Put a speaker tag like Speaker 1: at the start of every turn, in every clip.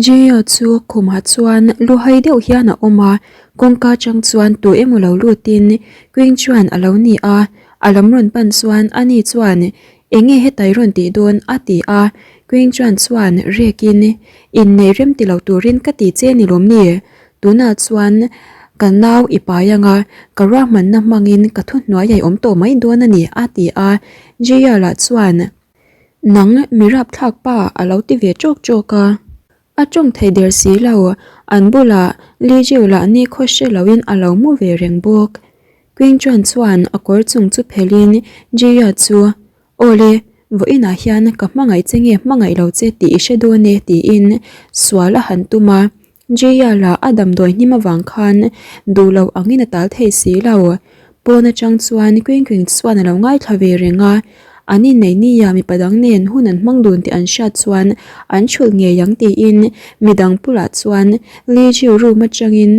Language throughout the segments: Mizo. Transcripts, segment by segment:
Speaker 1: Jia chu khumah chuan lu hai deuh hian a awm a, kawngka atang chuan tu emaw lo lutin Queen chuan a lo ni a, a lam rawn pan chuan ani chuan eng nge hetai rawn tih dawn a ti a, Queen chuan chuan rekin inneih rem ti lo turin ka ti che ni lawm ni? Tunah chuan ka nau i pai anga ka ruahmanna hmangin ka thuhnuai a i awm tawh mai dawn a ni a ti a, Jia lah chuan Nang mi rapthlak pa a lo ti ve ṭawk ṭawk a. A ṭawng thei der si lo, an bulah Li Jiu lah ni khaw hre loin a lo mu ve reng bawk. Qing Chuan chuan a kawr chung chu phelhin Jiya chu, Aw le, vawiinah hian ka hmangaih che nge hmangaih lo che tih i hre dawn e tiin sual a han tum a. Jaya lah a damdawi hnim avang khan duh loh angin a tal thei si lo. Pawn atang chuan Queen Queen chuan a lo ngaithla ve reng a, an inneih nia mipa dang nen hun an hmang dun tih an hriat chuan an chhulh ngei ang tiin midang bulah chuan Li Jiu room atangin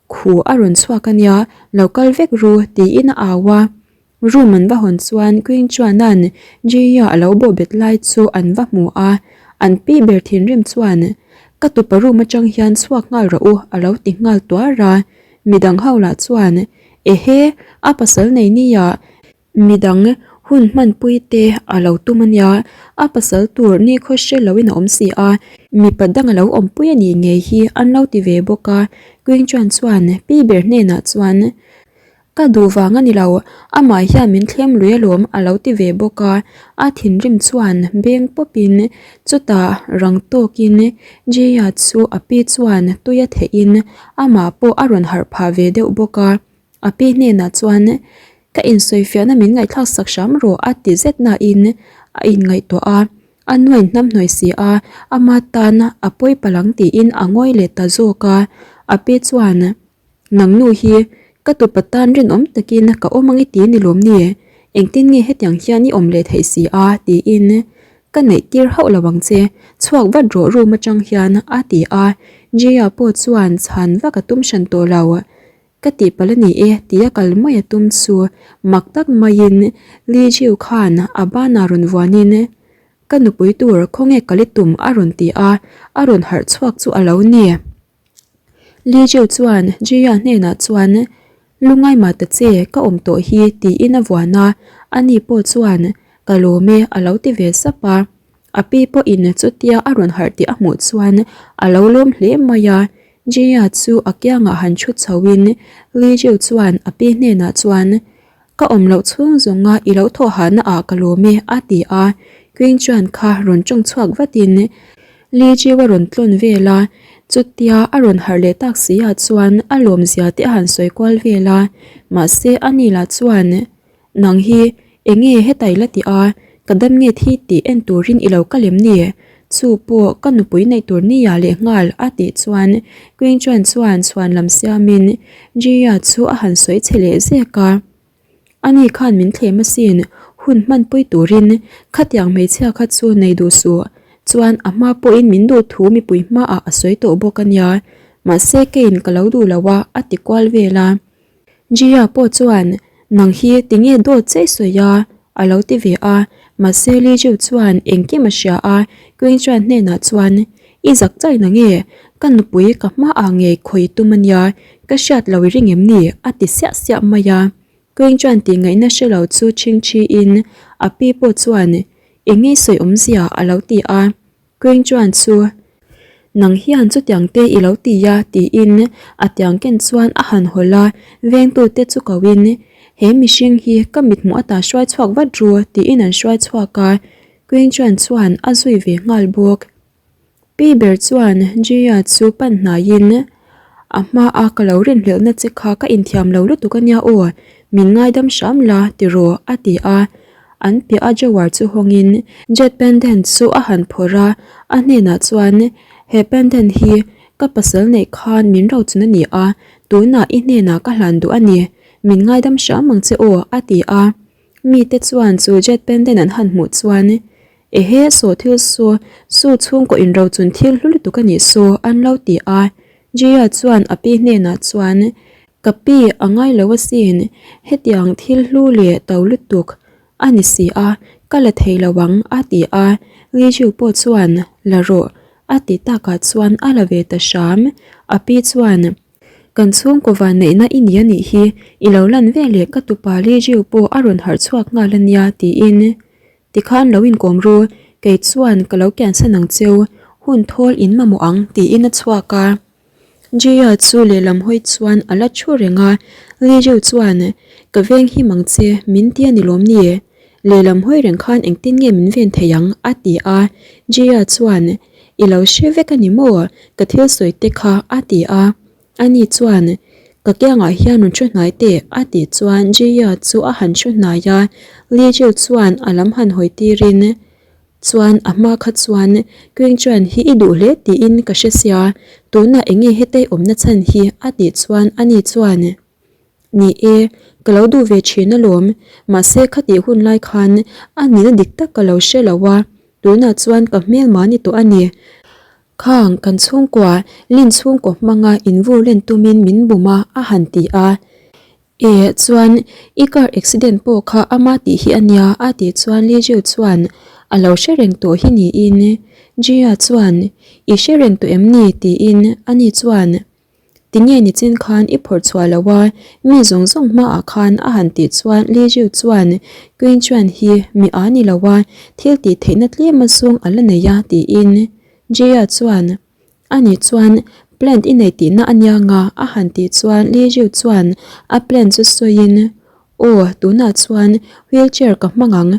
Speaker 1: khu a rawn chhuak a nia, lo kal vek ru tiin a au a. Room an va hawn chuan Queen chuanan Jia a lo bawh bet lai chu an va hmu a, an pi ber thinrim chuan, Ka tupa room atang hian chhuak nghal rawh u a lo ti nghal tuar a, midang ho lah chuan, Ehe, a pasal nei nia, midang hun hmanpui te a lo tum a nia, a pasal tur nikhaw hre loin a awm si a, mipa dang a lo awmpui a nih ngei hi an lo ti ve bawk a, Queen chuan chuan pi ber hnenah chuan, Ka duh vang a ni lo, amah hian min thlem lui alawm a lo ti ve bawk a, a thinrim chuan beng pawpin chutah rang tawkin Jaya chu a pi chuan tui a theihin amah pawh a rawn harh phah ve deuh bawk a, a pi hnenah chuan Ka insawifiahna min ngaihthlak sak hram rawh a ti zet nain a inngaihtuah a, a nuain hnamhnawi si a, ama tan a pawi palh ang tiin a ngawi leh ta zawk a, a pi chuan. Nang nu hi ka tupa tan rinawm takin ka awm ang i ti ni lawm ni? Engtin nge hetiang hian i awm leh theih si a? tiin ka neih tir hauh lo ang che, chhuak vat rawh room atang hian a ti a, Jia pawh chuan chhan vak a tum hran tawh lo. Ka tihpalh a ni e tia kal mai a tum chu mak tak maiin Li Jiu khan a banah rawn vuanin Ka nupui tur khawnge kal i tum a rawn ti a, a rawn harh chhuak chu a lo ni. Li Jiu chuan Jia hnenah chuan, Lungai mah ta che, ka awm tawh hi, tiin a vuan a, ani pawh chuan, Ka lawm e, a lo ti ve sap a. A pi pawhin chutia a rawn harh tih a hmuh chuan a lo lawm hle mai a. Jia chu a kiangah han chhut chhoin Li Jiu chuan a pi hnenah chuan, Ka awm loh chhung zawnga i lo thawh hahna ah ka lawm e, a ti a. Queen chuan kha rawn tawng chhuak vatin Li Jiu a rawn tlawn vel a, chutia a rawn harh leh tak si ah chuan a lawm zia te a han sawi kual vel a, mahse ani lah chuan Nang hi eng nge hetai la ti a, ka dam nge thi tih en turin i lo kal em ni? Chu pawh ka nupui neih tur nia leh nghal a tih chuan Queen chuan chuan chhuan lam siamin Jia chu a han sawi chhe leh zek a. Ani khan min thlem asin, hun hmanpui turin khatiang hmeichhia kha chu nei duh suh, chuan a hma pawhin min duh thu mipui hmaah a sawi tawh bawk a nia, mahse keiin ka lo duh lo a, a ti kual vel a. Jia pawh chuan, Nang hi tinge dawt che i sawi a? a lo ti ve a, mahse Li Jiu chuan engkim a hria a, Queen Chuan hnenah chuan, I zak chai na nge? Ka nupui ka hmaah ngei khawi tum a nia, ka hriat lo i ring em ni? a ti siah siah mai a. Queen Chuan tih ngaihna hre lo chu chhing thiin a pi pawh chuan, Eng nge sawi awmzia? a lo ti a. Queen chuan chu, Nang hian chutiang te i lo ti a tiin a tiang ken chuan a han hawlh a, vengtute chu koin, He mihring hi ka mithmuh ata hruai chhuak vat ru tiin an hruai chhuak a, Queen chuan chuan a zui ve nghal bawk. Pi ber chuan Jia chu pan hnaiin, A hmaa ka lo rinhlelhna che kha ka inthiam lo lutuk a nia aw, min ngaidam hram la tiraw a ti a. An piah a drawer chu hawngin Jet pendant chu a han phawrh a, a hnenah chuan, He pendant hi ka pasal neih khan min rochun a ni a, tunah i hnenah ka hlan duh a ni, min ngaidam hram ang che aw a ti a. Mite chuan chu jet pendant an han hmuh chuan, Ehe saw thil saw, saw chhungkaw inrochun thil hlu lutuk a nih saw an lo ti a. Jia chuan a pi hnenah chuan, Ka pi a ngai lo asin, hetiang thil hlu leh to lutuk a ni si a, ka la thei lo ang a ti a. Li Jiu pawh chuan, La rawh. a ti takah chuan a la ve ta hram. A pi chuan, Kan chhungkaw vanneihna i ni a nih hi, i lo lan veleh ka tupa Li Jiu pawh a rawn harh chhuak nghal a nia tiin Tikhan lo inkawm ru, kei chuan ka lo kiansan ang cheu, hun thawl in mamawh ang tiin a chhuak a. Jia chu lehlam hawi chuan a la thu reng a, Li Jiu chuan, Ka veng him ang che, min ti a ni lawm ni? Lehlam hawi reng khan engtin nge min ven thei ang? a ti a. Jia chuan, I lo hre vek a ni maw? Ka thil sawi te kha a ti a. Ani chuan, Ka kiangah hian rawn thu hnai teh, a tih chuan Jia chu a han thu hnai a, Li Jiu chuan a lam han hawi tirin, Chuan a hma kha chuan Queen Chuan hi i duh hle tiin ka hre sia, tunah eng nge hetei awmna chhan hi? a tih chuan ani chuan, Ni e, ka lo duh ve thin alawm, mahse khatih hun lai khan a nihna dik tak ka lo hre lo a, tunah chuan ka hmelma ni tawh a ni. Khang kan chhungkua Lin chhungkaw hmanga invur len tumin min bum a, a han ti a. E chuan i car accident pawh kha ama tih hi a nia a tih chuan Li Jiu chuan a lo hre reng tawh hi niin Jia chuan i hre reng tawh em ni tiin ani chuan Tinge nichin khan i phawrh chhuah lo a, mi zawng zawng hmaah khan a han tih chuan Li Jiu chuan Queen Chuan hi mi a ni lo a, thil tih theihna tlem a zawng a la nei a tiin Jia chuan Ani chuan plant i nei tihna a nia nga a han tih chuan Li Jiu chuan a plant chu sawiin Aw, tunah chuan wheelchair ka hmang ang.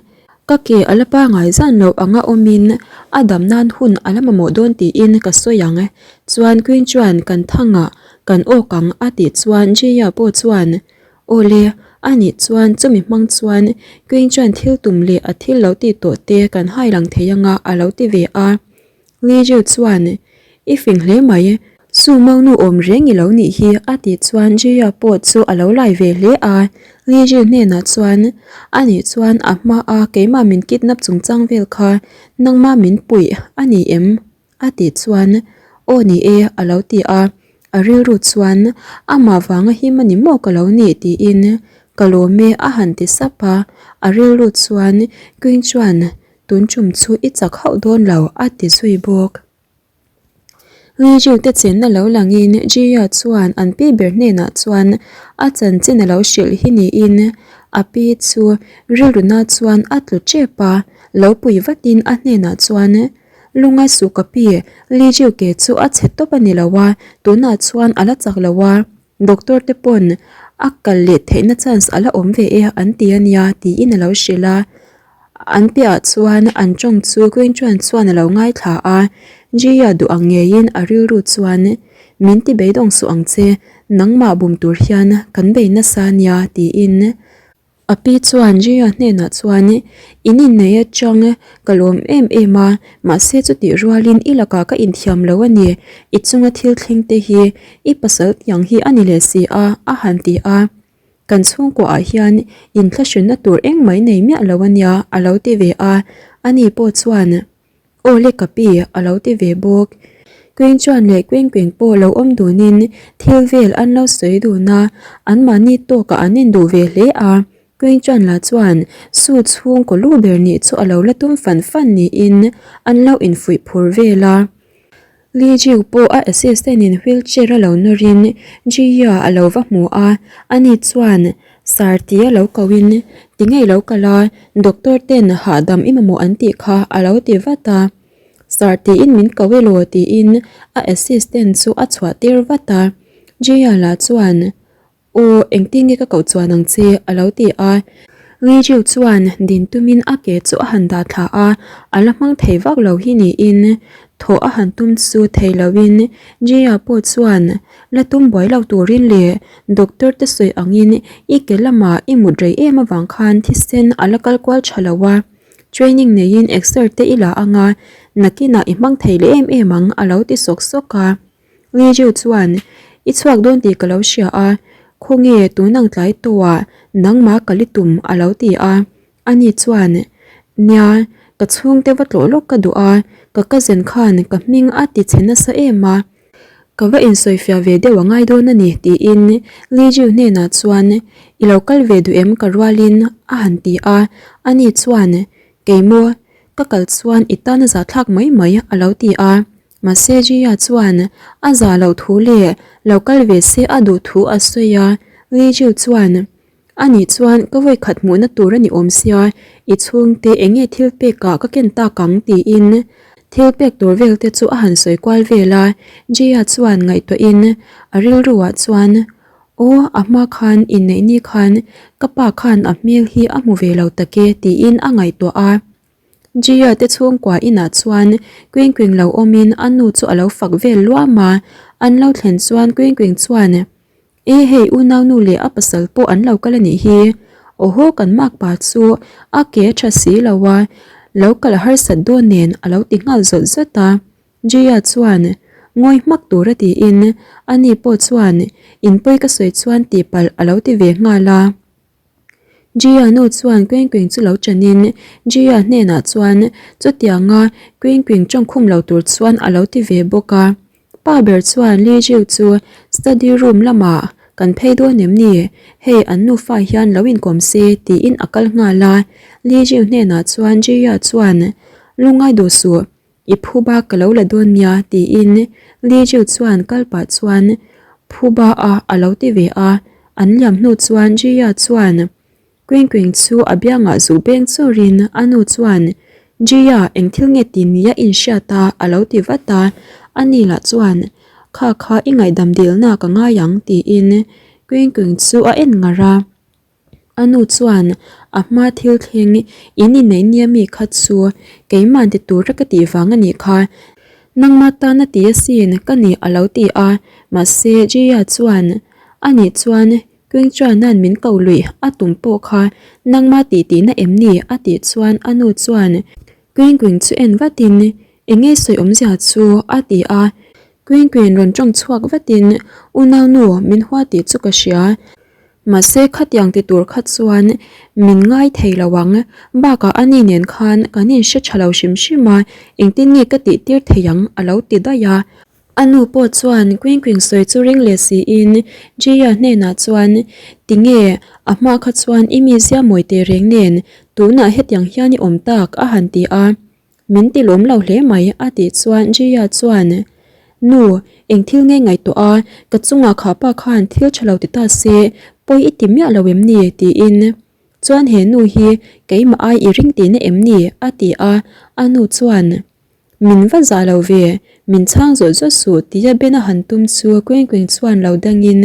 Speaker 1: Ka ke a la pangai zan loh anga awmin a dam nan hun a la mamawh dawn tiin ka sawi ang. Chuan Queen chuan kan thangah kan awk ang a tih chuan Jia pawh chuan Aw le, anih chuan chumi hmang chuan Queen chuan thil tum leh a thil lo tih tawh te kan hai lang thei anga a lo ti ve a. Li Jiu chuan, I fing hle mai, Su Maunu awm reng i lo nih hi a tih chuan Jia pawh chu a lo lai ve hle a. Li Jiu hnenah chuan, Anih chuan a hma a keimah min kidnap chungchang vel kha nangmah min puih a ni em? a tih chuan, Aw ni e a lo ti a. A rilru chuan, Amah vanga him a ni maw ka lo nih tiin ka lawm e a han ti sap a. A rilru chuan Queen chuan Tun tum chu i chak hauh dawn lo, a ti zui bawk. Li Jiu te chenna lo langin Jia chuan an pi ber hnenah chuan a chanchin a lo hrilh hi niin a pi chu rilruna chuan a tlu tep a, lo pui vatin a hnenah chuan, Lungai suh ka pi, Li Jiu ke chu a chhe tawp a ni lo a, tunah chuan a la chak lo a, doctor te pawn a kal leh theihna chance a la awm ve e an ti a nia tiin a lo hrilh a. An piahah chuan an tawng chu Quinchuan chuan a lo ngaithla a, Jia duh ang ngeiin a rilru chuan, Min ti beidawng suh ang che, nangmah bum tur hian kan bei nasa nia tiin a pi chuan Jia hnenah chuan, In innei atang ka lawm em em a, mahse chutih rualin i lakah ka inthiam lo a ni, i chunga thil thleng te hi i pasal tiang hi a ni leh si a a han ti a. Kan chhungkuaah hian inthlahrinna tur engmah nei miah lo a nia a lo ti ve a, ani pawh chuan Aw le ka pi a lo ti ve bawk. Queen chuan leh Queen Queen pawh lo awm dunin thil vel an lo sawi dun a, anmahni tawkah an induh ve hle a. Queen chuan lah chuan Su chhungkaw lu ber nih chu a lo la tum fan fan niin an lo infuih phur vel a. Li Jiu pawh a assistant in wheelchair a lo nawrin Jia a lo va hmu a, ani chuan Sir tia lo ko in tinge i lo kal a, doctor ten hahdam i mamawh an tih kha a lo ti vat a. Sir tiin min ko elaw tiin a assistant chu a chhuah tir vat a. Jia lah chuan Aw, engtin nge ka koh chuan ang che? a lo ti a. Li Jiu chuan din tumin a ke chu a han dah thla a, a la hmang thei vak lo hi niin thawh a han tum chu thei loin Jia pawh chuan la tum buai lo turin leh doctor te sawi angin i ke lamah i mut rei em avang khan thisen a la kal kual tha lo a, training neiin exer te i la anga nakinah i hmang thei leh em em ang a lo ti sawk sawk a. Lijiu chuan, I chhuak dawn tih ka lo hria a, khawnge tun ang tlai tawhah nangmah ka li tum a lo ti a. Ani chuan, Nia, ka chhungte va tlawh lawk ka duh a, ka cousin khan ka hming a ti chhe nasa em a, ka va insawifiah ve deuh a ngai dawn a ni tiin Lijiu hnenah chuan, I lo kal ve duh em ka rualin a han ti a. Ani chuan, Keimaw, ka kal chuan i tan a zahthlak mai mai a lo ti a. Mahse Jia chuan a zah loh thu leh lo kal ve se a duh thu a sawi a, Li Jiu chuan, A nih chuan ka vawikhat hmuhna tur a ni awm sia, i chhungte eng nge thil pekah ka ken tak ang tiin thil pek tur vel te chu a han sawi kual vel a, Jia chuan ngaihtuahin a rilruah chuan, Aw, a hma khan inneih ni khan ka pa khan a hmel hi a hmu ve lo tak e tiin a ngaihtuah a. Jia te chhungkua inah chuan Queen Queen lo awmin a nu chu a lo fak vel luam a, an lo thlen chuan Queen Queen chuan, E hei unau nu leh a pasal pawh an lo kal a nih hi, awhaw kan makpa chu a ke a tha si lo a, lo kal a harsat dawn nen a lo ti nghal zawt zawt a. Jia chuan ngawi hmak tur a tiin ani pawh chuan inpawi ka sawi chuan tihpalh a lo ti ve nghal a. Jia nu chuan Queen Queen chu lo chanin Jia hnenah chuan chutianga Queen Queen tawngkhum lo tur chuan a lo ti ve bawk a. Pa ber chuan Li Jiu chu study room lamah kan phei dawn em ni? Hei an nufa hian lo inkawm se tiin a kal nghal a. Li Jiu hnenah chuan Jia chuan lungngai duh suh. I phuba ka lo la dawn nia tiin Li Jiu chuan kal pah chuan phuba a a lo ti ve a, an liam hnu chuan Jia chuan Queen Queen chu a biangah zuh beng chawrin a nu chuan Jia eng thil nge ti nia inhriat a a lo ti vat a, a ni lah chuan Kha kha i ngaihdam dilna ka ngai ang tiin Queen Queen chu a en ngar a. A nu chuan a hma thil thleng in inneih nia mi kha chu keimah ti tura ka tih vang a nih kha. Nangma tan a ti asin ka ni a lo ti a, mahse Jia chuan a nih chuan Queen Chuana'n min ko luih a tum pawh kha nangma tih tihna em ni a tih chuan a nu chuan Queen Queen chu en vatin eng nge sawi awmzia chu a ti a, Queen Queen rawn tawng chhuak vatin unaunu min hua tih chu ka hria. Mahse khatiang ti tur kha chuan min ngai thei lo ang, bakah ani nen khan kan inhre tha lo hrim hrim a, engtin nge ka tih tir thei ang a lo ti daih a. A nu pawh chuan Queen Queen sawi chu ring leh siin Jia hnenah chuan tinge a hma kha chuan i mizia mawi teh reng nen tunah hetiang hian i awm tak a han ti a. Min ti lawm lo hle mai a tih chuan Jia chuan Nu, eng thil nge ngaihtuah a, ka chungah kha pa khan thil tha lo ti ta se, pawi i ti miah lo em ni? tiin chuan he nu hi keimah ai i ring tihna em ni? a ti a, a nu chuan Min va zah lo ve, min chhang zawt zawt suh tia Ben a han tum chu Queen Queen chuan lo dangin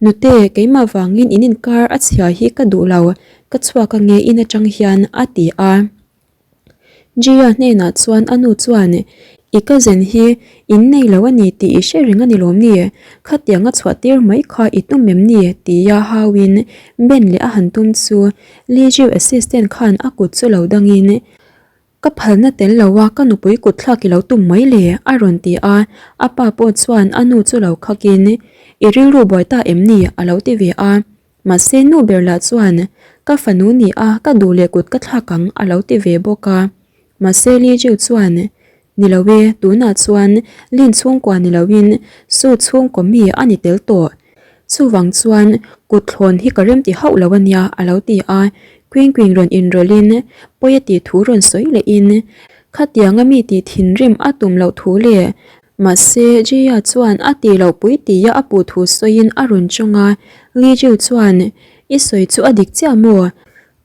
Speaker 1: Nute, keimah vangin in inkar a chhia hi ka duh lo, ka chhuak ange in atang hian a ti a. Jia hnenah chuan a nu chuan, I cousin hi in nei lo a ni tih i hre reng a ni lawm ni? Khatiang a chhuah tir mai kha i tum em ni? tia hauin Ben leh a han tum chu Li Jiu assistant khan a kut chu lo dangin, Ka phalna tel lo a ka nupui kut thlak i lo tum mai le? a rawn ti a, a pa pawh chuan a nu chu lo khakin, I rilru buai ta em ni? a lo ti ve a. Mahse nu ber lah chuan, Ka fanu ni a, ka duh leh kut ka thlak ang a lo ti ve bawk a. Mahse Li Jiu chuan, Ni lo e, tunah chuan Lin chhungkua ni loin Su chhungkaw mi a ni tel tawh. Chuvang chuan kut thlawn hi ka remti hauh lo a nia a lo ti a. Queen Queen rawn inrawlhin pawi a tih thu rawn sawi lehin, Khatianga mi tih thinrim a tum loh thu leh Mahse, Jia chuan a tih loh pui tia a puh thu sawiin a rawn chawng a, Li Jiu chuan, I sawi chu a dik chiah maw?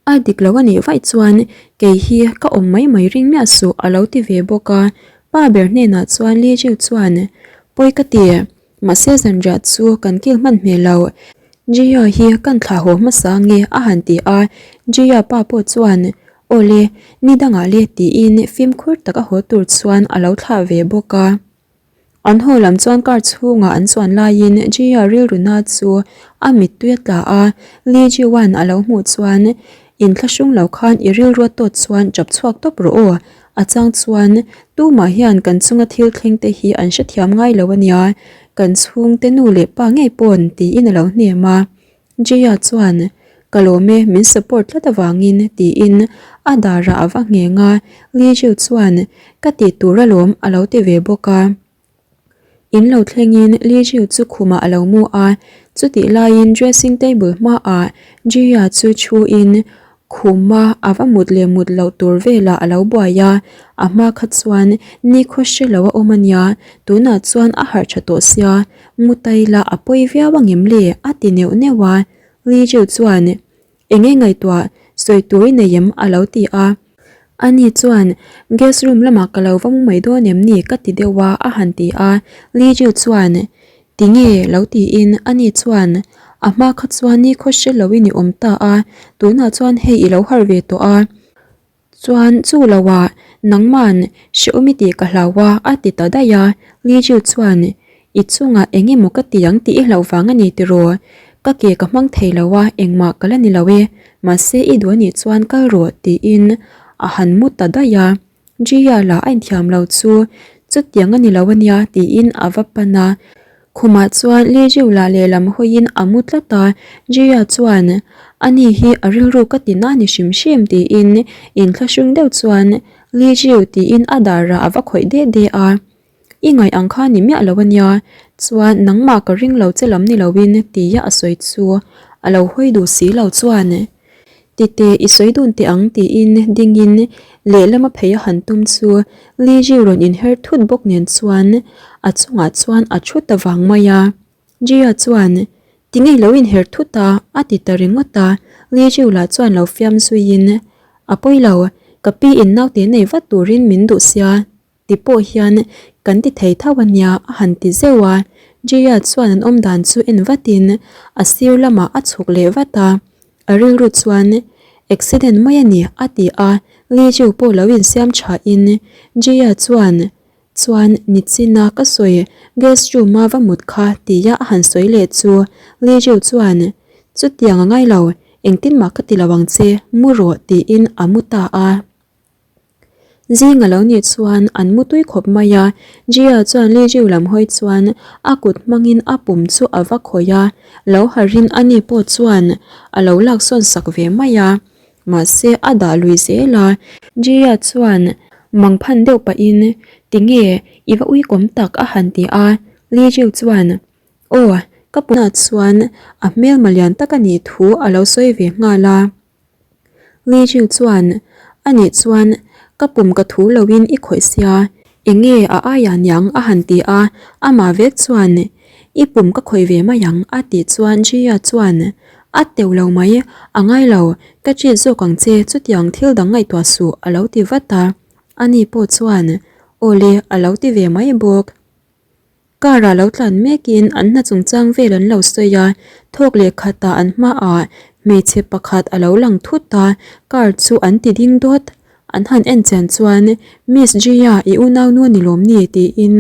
Speaker 1: A dik lo a nih vaih chuan kei hi ka awm mai mai ring miah suh a lo ti ve bawk a. Pa ber hnenah chuan Li Jiu chuan, Pawi ka ti, mahse zanriah chu kan kil hman hmel lo. Jia hi kan thlah haw hmasa nge a han ti a, Jia pa pawh chuan, Awle, ni dangah le tiin fimkhur tak a haw tur chuan a lo thlah ve bawk a. An haw lam chuan car chhungah an chuan laiin Jia rilru na chu a mittui a tla a, Li Jiwan a lo hmuh chuan inthlahrung lo khan i rilru a tawt chuan chap chhuak tawp rawh aw, a chang chuan tumah hian kan chunga thil thleng te hi an hrethiam ngai lo a nia, kan chhungte nu leh pa ngei pawn tiin a lo hnem a. Jaya chuan, Ka lawm e, min support tlat avangin, tiin a darah a va ngheng a, Li Jiu chuan, Ka tih tur alawm, a lo ti ve bawk a. In lo thlengin Li Jiu chu khumah a lo mu a, chutih laiin dressing table hmaah Jaya chu thuin. Khuma a va mut leh mut loh tur velah a lo buai a, a hma kha chuan nikhaw hre lo a awm a nia, tunah chuan a harh tha tawh sia, mutai lah a pawi viau ang em le? a ti neuh neuh a, Li Jiu chuan Eng nge ngaihtuah sawi tur i nei em? a lo ti a. Ani chuan Guest room lamah ka lo va mu mai dawn em ni? ka ti deuh a, a han ti a, Li Jiu chuan Tinge? lo tiin ani chuan A hma kha chuan ni khaw hre loin i awm ta a, tunah chuan hei i lo harh ve tawh a. Chuan chu loah nangman hrehawm i tih ka hlau a, a ti ta daih a. Li Jiu chuan I chungah eng emaw ka ti ang tih i hlauh vang a ni tiraw? Ka ke ka hmang thei lo a, engmah ka la ni lo e. Mahse i duh anih chuan kal rawh tiin a han mu ta daih a. Jia lah a inthiam lo chu chutiang a ni lo a nia tiin a va pan a. Khumah chuan Li Jiu lah lehlam hawiin a mu tlat a, Jia chuan Ani hi a rilru ka ti na ni hrim hrim tiin inthlahrung deuh chuan Li Jiu tiin a darah a va khawih de de a. I ngaih ang kha ni miah lo a nia, chuan nangmah ka ring lo che lam ni loin tia a sawi chu a lo hawi duh si lo chuan tite i sawi dun teh ang tiin dingin lehlam a phei a han tum chu Li Jiu rawn inher thut bawk nen chuan a chungah chuan a thu ta vang mai a. Jia chuan Tinge i lo inher thut a? a ti ta ringawt a, Li Jiu lah chuan lo fiam zuiin A pawi lo, ka pi in naute nei vat turin min duh sia. Ti pawh hian kan ti thei tho a nia a han ti zeuh a, Jia chuan an awm dan chu en vatin a sir lamah a chhuk leh vat a, a rilru chuan accident mai a ni a ti a, Li Jiu pawh lo insiam thain Jia chuan chuan nichina ka sawi guest room a va mut kha tia a han sawi leh chu Li Jiu chuan chutiang a ngai lo engtin mah ka ti lo ang che mu rawh tiin a mu ta a. Zing a lo nih chuan an mu tui khawp mai a, Jia chuan Li Jiu lam hawi chuan a kut hmangin a pum chu a va khawih a, lo harhin ani pawh chuan a lo laksawn sak ve mai a, mahse a dah lui zel a. Jia chuan mangphan deuh pahin Tinge i va uikawm tak a han ti a, Li Jiu chuan Aw ka pumah chuan a hmelma lian tak a nih thu a lo sawi ve nghal a. Li Jiu chuan, A nih chuan, ka pum ka thu loin i khawih sia, eng nge a aiah niang a han ti a, amah vek chuan, I pum ka khawih ve mai ang a tih chuan Jia chuan, A teuh lo mai, a ngai lo, ka treat zawk ang che chutiang thil dang ngaihtuah suh a lo ti vat a, ani pawh chuan, Aw le a lo ti ve mai bawk. Car ah lo tlan mekin an hna chungchang vel an lo sawi a, thawk leh khatah an hmaah hmeichhe pakhat a lo lang thut a, car chu an ti ding dawt. An han en chian chuan Miss Jia i unaunu a ni lawm ni tiin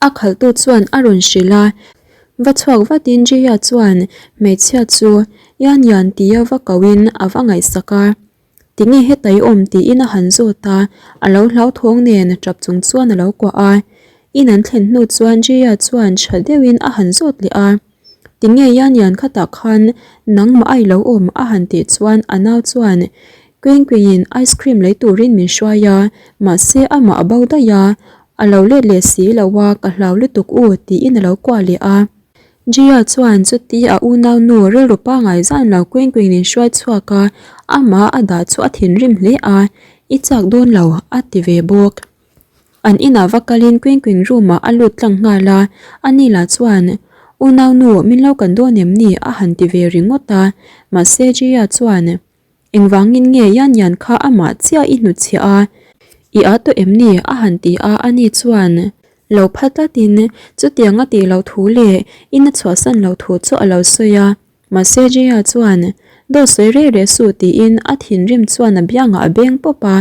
Speaker 1: a khalhtu chuan a rawn hrilh a, va chhuak vatin Jia chuan hmeichhia chu Yan Yan tia va kohin a va ngaihsak a. Tinge heta i awm tiin a han zawt a, a lo hlauthawng nen tap chung chuan a lo kuah a. In an thlen hnu chuan Jia chuan tha deuhin a han zawt leh a. Tinge Yan Yan khatah khan nangmah a i lo awm a han tih chuan a nau chuan Queen Queen ice cream lei turin min hruai a, mahse amah a bo daih a, a lo let leh si lo a ka hlau lutuk u tiin a lo kuah leh a. Jia chuan chuti a unaunu rilru pangai zan lo Queen Queen in hruai chhuak a, amah a dah chu a thinrim hle a, I chak dawn lo, a ti ve bawk. An inah va kalin Queen Queen room ah a lut tlang nghal a, ani lah chuan, Unaunu, min lo kan dawn em ni? a han ti ve ringawt a, mahse Jia chuan, Engvangin nge Yan Yan kha amah chiah i hnutchhiah a, i a tawh em ni? a han ti a, ani chuan lo pha tlatin chutiang a tih loh thu leh in a chhuahsan loh thu chu a lo sawi a. Mahse Jia chuan Dawt sawi reh reh suh tiin a thinrim chuan a biangah a beng pawp a,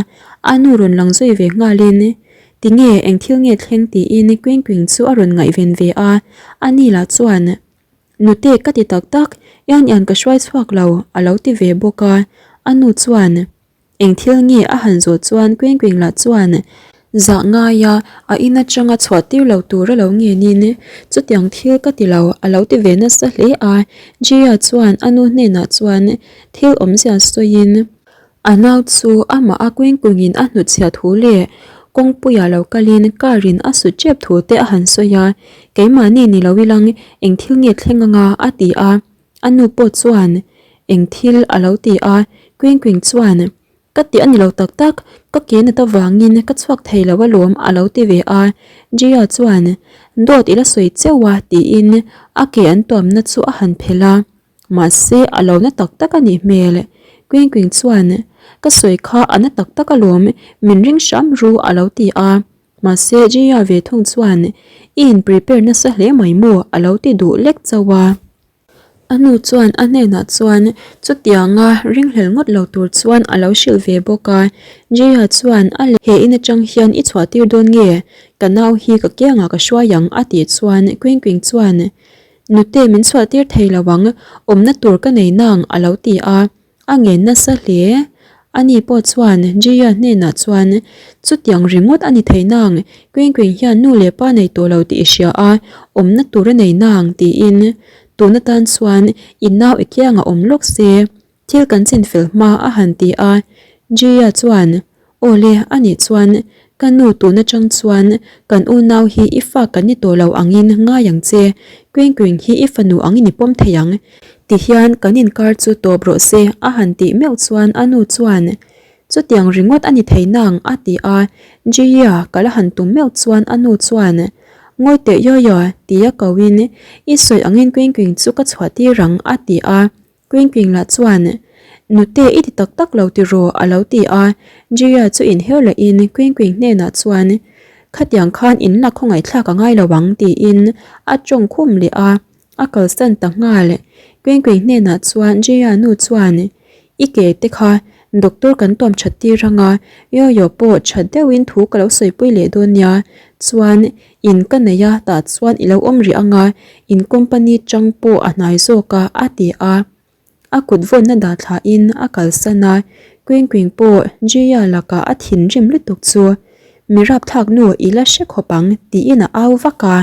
Speaker 1: a nu rawn lang zui ve nghalin Tinge eng thil nge thleng tiin Queen Queen chu a rawn ngaihven ve a, ani lah chuan Nute ka ti tak tak, Ian Ian ka hruai chhuak lo, a lo ti ve bawk a. A nu chuan, Eng thil nge a han zawh chuan Queen Queen lah chuan zah ngaia a in atanga chhuah tir lo tur a lo ngenin, Chutiang thil ka ti lo, a lo ti ve nasa hle a. Jia chuan a nu hnenah chuan thil awmzia sawiin, A nau chu amah a kuingkungin a hnutchhiah thu leh kawngpuia lo kalin car in a sut tep thu te a han sawi a, keimahni ni lo ilang eng thil nge thleng anga a ti a, a nu pawh chuan eng thil a lo ti a. Queen Queen chuan, Ka tih a ni lo tak tak, ka ke nat avangin ka chhuak thei lo alawm a lo ti ve a. Jia chuan, Dawt i la sawi cheu a tiin a ke an tuamna chu a han phelh a. Mahse a lo na tak tak a nih hmel. Queen Queen chuan, Ka sawi kha a na tak tak alawm, min ring hram ru a lo ti a. Mahse Jia ve thung chuan, I in prepare nasa hle mai maw a lo ti duh lek chauh a. A nu chuan a hnenah chuan chutianga ringhlel ngawt lo tur chuan a lo hrilh ve bawk a. Jia chuan a leh he in atang hian i chhuah tir dawn nge? Ka nau hi ka kiangah ka hruai ang a tih chuan Queen Queen chuan Nute min chhuah tir thei lo ang, awmna tur ka nei nang a lo ti a. A ngen nasa hle. Ani pawh chuan Jia hnenah chuan, Chutiang ringawt a ni thei nang, Queen Queen hian nu leh pa nei tawh lo tih i hria a, awmna tur a nei nang, tiin. Tun atan chuan i nau i kiangah awm lawk se, thil kan chin fel hma a han ti a. Jia chuan, Aw le, anih chuan ka nu tun atang chuan kan unau hi i fa kan ni tawh lo angin ngai ang che, Queen Queen hi i fanu angin i pawm thei ang, tihian kan inkar chu tawp rawh se a han tih meuh chuan a nu chuan chutiang ringawt a ni thei nang a ti a, Jia ka la han tum meuh chuan a nu chuan Ngawi teh Yoyo tia ko in i sawi angin Queen Queen chu ka chhuah tir ang a ti a. Queen lah chuan, Nute i ti tak tak lo tiraw? a lo ti a. Jia chu inher lehin Queen hnenah chuan, Khatiang khan in la khawngaihthlak a ngai lo ang tiin a tawng khum leh a, a kalsan ta nghal. Queen hnenah chuan Jia nu chuan, I ke te kha doctor kan tuam that tir ang a, Yoyo pawh that deuhin thu ka lo sawipui leh dawn nia. Chuan In ka nei a, tah chuan i lo awm rih ang a, in company chang pawh a hnai zawk a, a ti a. A kut vawnna dah thlahin a kalsan a, Queen Queen pawh Jia lakah a thinrim lutuk chu, Mi rapthlak nu i la hre khawp ang, tiin a au vak a.